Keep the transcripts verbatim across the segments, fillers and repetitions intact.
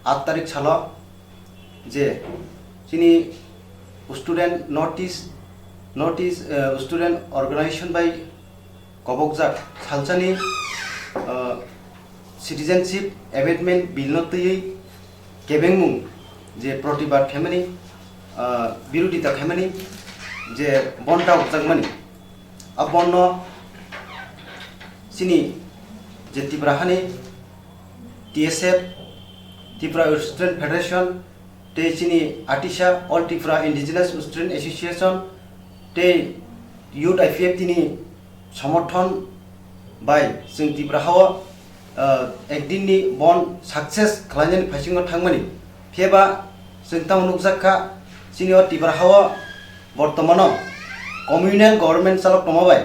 Aat tarik salo je chini student notice, notice, eh, student organization bai kobokjak salsani, eh, citizenship amendment bill no twiwi kebengmung je protibad khaimani, ah, birodita khaimani je bon ta hokjakmani. A bon no chini je Tripura hani T S F, Tripura Student Federation, tei chini ATISA, All Tripura Indigenous Student Association, tei Youth I P F T ni somorthon bai chwng Tripura hao, ah, ekdin ni bon success khlainani phaisingo thangmani. Phiyaba chwng tamo nukjak kha, chini o Tripura hao bortomano communal government chalok tongma bai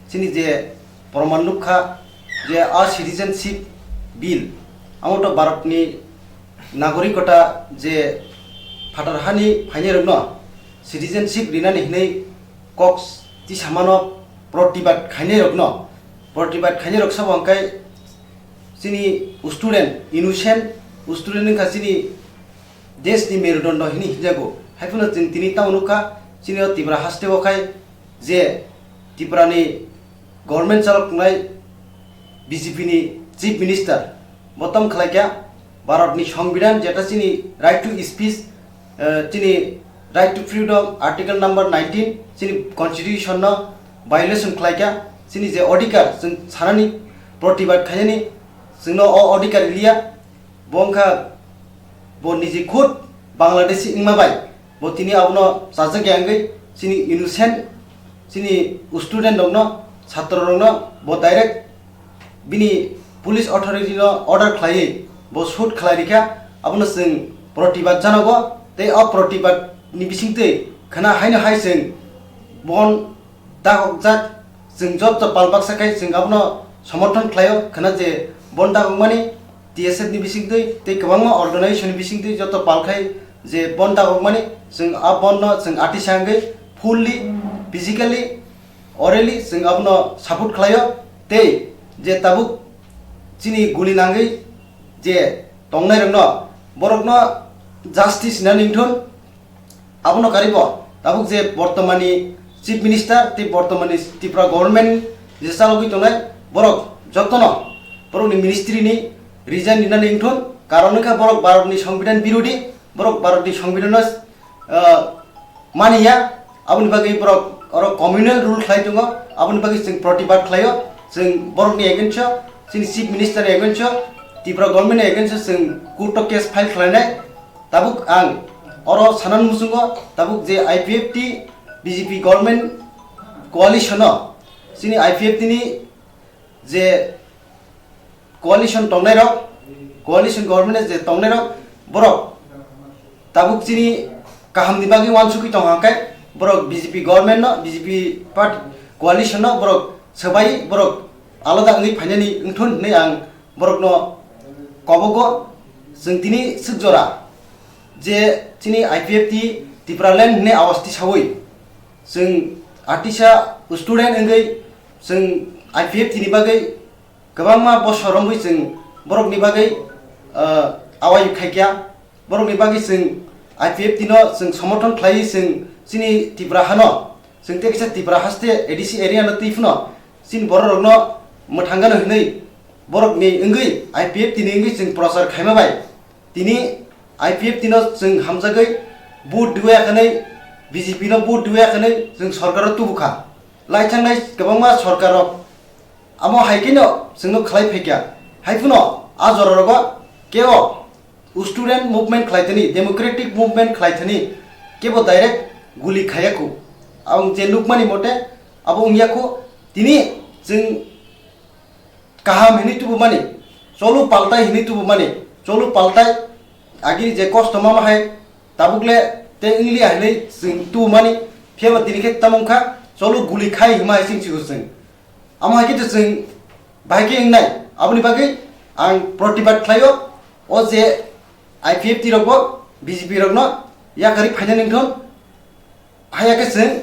chini je proman nukha je a citizenship bill, amo to Bharat ni nagorikota je phatar hani phainai rokno citizenship rinani hinwi kok tisamano protibad khainai rokno, protibad khainai rok sabo hwnkhe chini student, innocent student wngkha chini desh ni merudondo hini hinjago. Haiphano chwng tini tamo nukha chini o Tripura haste o khai je Tripura ni government chalok tongnai B J P ni chief minister bo tamo khlaikha, Bharat ni Songbidan jeta chini right to speech, eh, chini right to freedom article number nineteen chini constitution no violation khlaikha, chini je odhikar chwng sanani protibad khainani chwngno o odhikar liya, bo wngkha bo niji khud Bangladeshi wngma bai bo tini abono chajak ya wngwi chini innocent, chini student rokno, chhatro rokno bo direct bini police authority no order khlaiwi bo shoot khlai rikha. Abono chwng protibad janogo tei o protibad ni bisingtwi khwna haino hai chwng bon ta hokjak, chwng joto pal baksa khai chwng abono somorthon khlaio, khwna je bon ta hokmani T S F ni bisingtwi tei kwbangma organization ni bisingtwi joto pal khai je bon ta hokmani chwng a bon no chwng atisa hwngwi fully, physically, orally chwng abono support khlaio tei je tabuk chini guli nangwi je tongnai rokno borokno justice hinani wngthun. Abono karibo tabuk je bortomani Chief Minister tei bortomani Tripura government je chalogwi tongnai, borok jotono borokni ministry ni resign rinani wngthun, karon wngkha borok Bharat ni Songbidan birodi, borok Bharat ni Songbidan no, ah, maniya, aboni bagwi borok oro communal rule khlai tongo, aboni bagwi chwng protibad khlaio, chwng borokni against o, chini Chief Minister ni against o, Tripura government ni against o chwng court o case file khlainai. Tabuk ang oro sanan muchungo tabuk je I P F T B J P government coalition o chini I P F T ni je coalition tongnai rok, coalition government je tongnai rok, borok tabuk chini kaham ni bagwi wansugwi tong hangkai borok B J P government no, B J P party coalition no borok swbai borok alada wngwi phainani wngthun hinwi ang borokno kobogo. Chwng tini swk jora je chini I P F T Tipraland hinwi awas tisawi chwng atisa student wngwi chwng I P F T ni bagwi kwbangma bosor romwi chwng borokni bagwi, ah, awai khaikya. Borokni bagwi chwng I P F T no chwng somorthon khlaiwi chwng chini Tripura hano, chwng tei kisa Tripura haste A D C area no twi phano chini borok rokno mwthangano hinwi borokni wngwi I P F T ni wngwi chwng prochar khaima bai tini I P F T no chwng hamjagwi vote diwaya khanwi, B J P no vote diwaya khanwi chwng sorkar o tubukha. Laithangnai kwbangma sorkar rok amo hai kheno chwngno khlai phaikha. Hai phano a jora rogo kebo student movement khlai thani, democratic movement khlai thani kebo direct guli khaiya khu. Ang je nukmani mote abo wngya khu, tini chwng kaham hinwi tubumani, cholo paltai hinwi tubumani, cholo paltai agini je kosto mama hai tabukle tei wnglia hinwi chwng tubumani, phiyaba tini khe tamo wngkha cholo guli khai hima hai chwng sigo chwng. Amo hai khe chwng bahai khe wngnai, aboni bagwi ang protibad khlaio, o je I P F T rokbo B J P rokno yakarwi phainani wngthon. Haiya khe chwng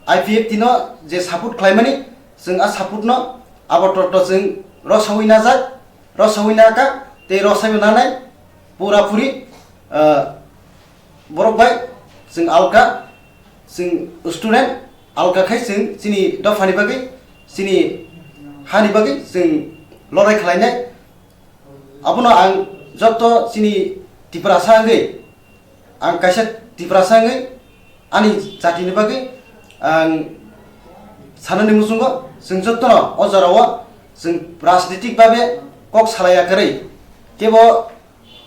I P F T no je support khlaimani, chwng a support no abo toto chwng rosawi najak, rosawi naka tei rosawi nanai. pura puri, ah, borok bai chwng alka, chwng student alka khai chwng chini dophani bagwi, chini hani bagwi chwng lorai khlainai. Abono ang joto chini Tiprasa wngwi, ang kaisa Tiprasa wngwi ani jatini bagwi ang sanani muchungo chwng jotono o jorao chwng rajnitik babe kok salaiya kwrwi. Kebo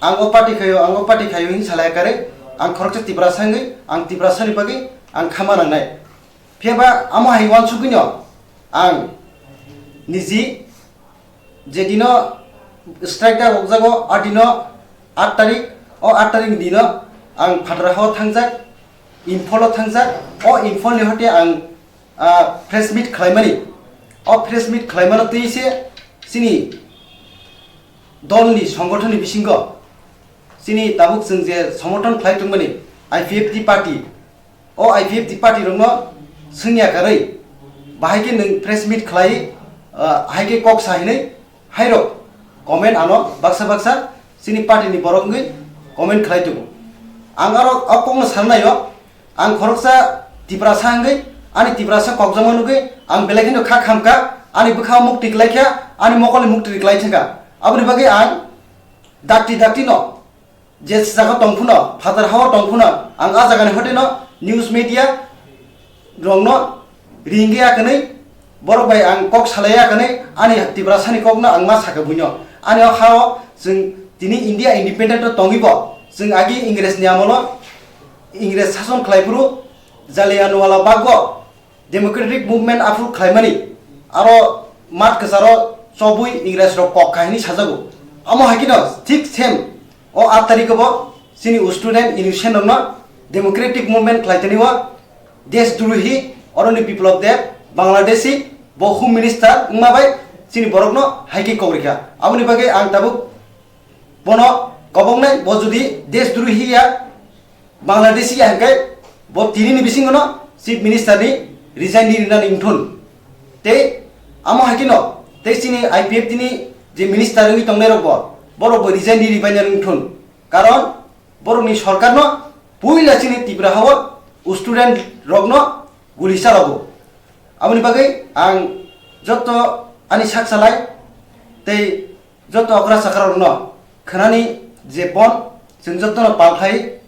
ang o party khaio, ang o party khaio hwnwi salaiya kwrwi, ang khoroksa Tiprasa wngwi ang Tiprasani bagwi ang khama nangnai. Phiya ba amo hai uansugwino ang niji je dino strike da rokjago, a dino aat tarik, o aat tarik ni dino ang phatar hao thangjak, Imphal o thangjak, o Imphal ni hote ang, ah, press meet khlaimani, o press meet khlaimano twi se chini dol ni songgothon ni bisingo chini tabuk chwng je somorthon khlai tongmani I P F T party, o I P F T party rokno swngya karwi, bahai khe nwng press meet khlai, ah, hai khe kok sa hinwi hairok comment ano baksa baksa chini party ni borok wngwi comment khlai tongo. Ang aro o kokno sanai o, ang khoroksa Tiprasa wngwi ani Tiprasa kokjakma nugwi ang belai kheno kha khamkha, ani bwkhao mukti klaikha, ani mokolni mukti klaithangkha. Aboni bagwi ang dakti dakti no je jaga tongphuno, phatar hao tongphuno, ang a jagani hoteno news media rokno ringya kwnwi, borok bai ang kok salaiya kwnwi, ani Tiprasani kokno ang ma sakha buino. Ani o hao chwng tini India independent o tongwi bo chwng agi Ingres ni amolo Ingres sason khlai phuru Jallianwala Bagh o democratic movement aphuru khlaimani, aro mat kwcharo chobwi Ingres rok kok kha hwnwi sajago. Amo hai kheno thik same o aat tarikh o bo chini student innocent rokno democratic movement khlai tani o deshdrohi Aroni Biplab Deb, Bangladeshi, bo Home Minister wngma bai chini borokno hai khe kok rikha. Aboni bagwi ang tabuk bono koboknai, bo jodi deshdrohi ya, Bangladeshi ya hwnkhe bo tini ni bisingo no Chief Minister ni resign ni rinani wngthun. Tei amo hai kheno tei chini I P F T ni je minister wngwi tongnai rok bo, borok bo resign ni ribaina wngthun. Karon borok ni sorkar no puila chini Tripura hao student rok no guli chalogo. Aboni bagwi ang joto ani sak salai tei joto okra chakra rokno khwnani je bon chwng jotono pal khai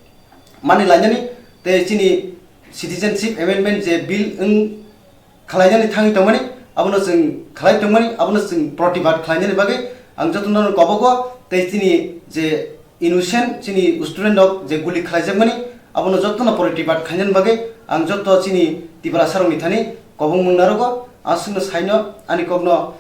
mani lainani tei chini citizenship amendment je bill wng khlainani thangwi tongmani, abono chwng khlai tongmani, abono chwng protibad khlainani bagwi ang jotono kobogo tei chini je innocent chini student rok je guli khlaijakmani, abono jotono protibad khlainani bagwi ang joto chini Tiprasa rokni thani kobong mung narogo. Aswkno saino ani kokno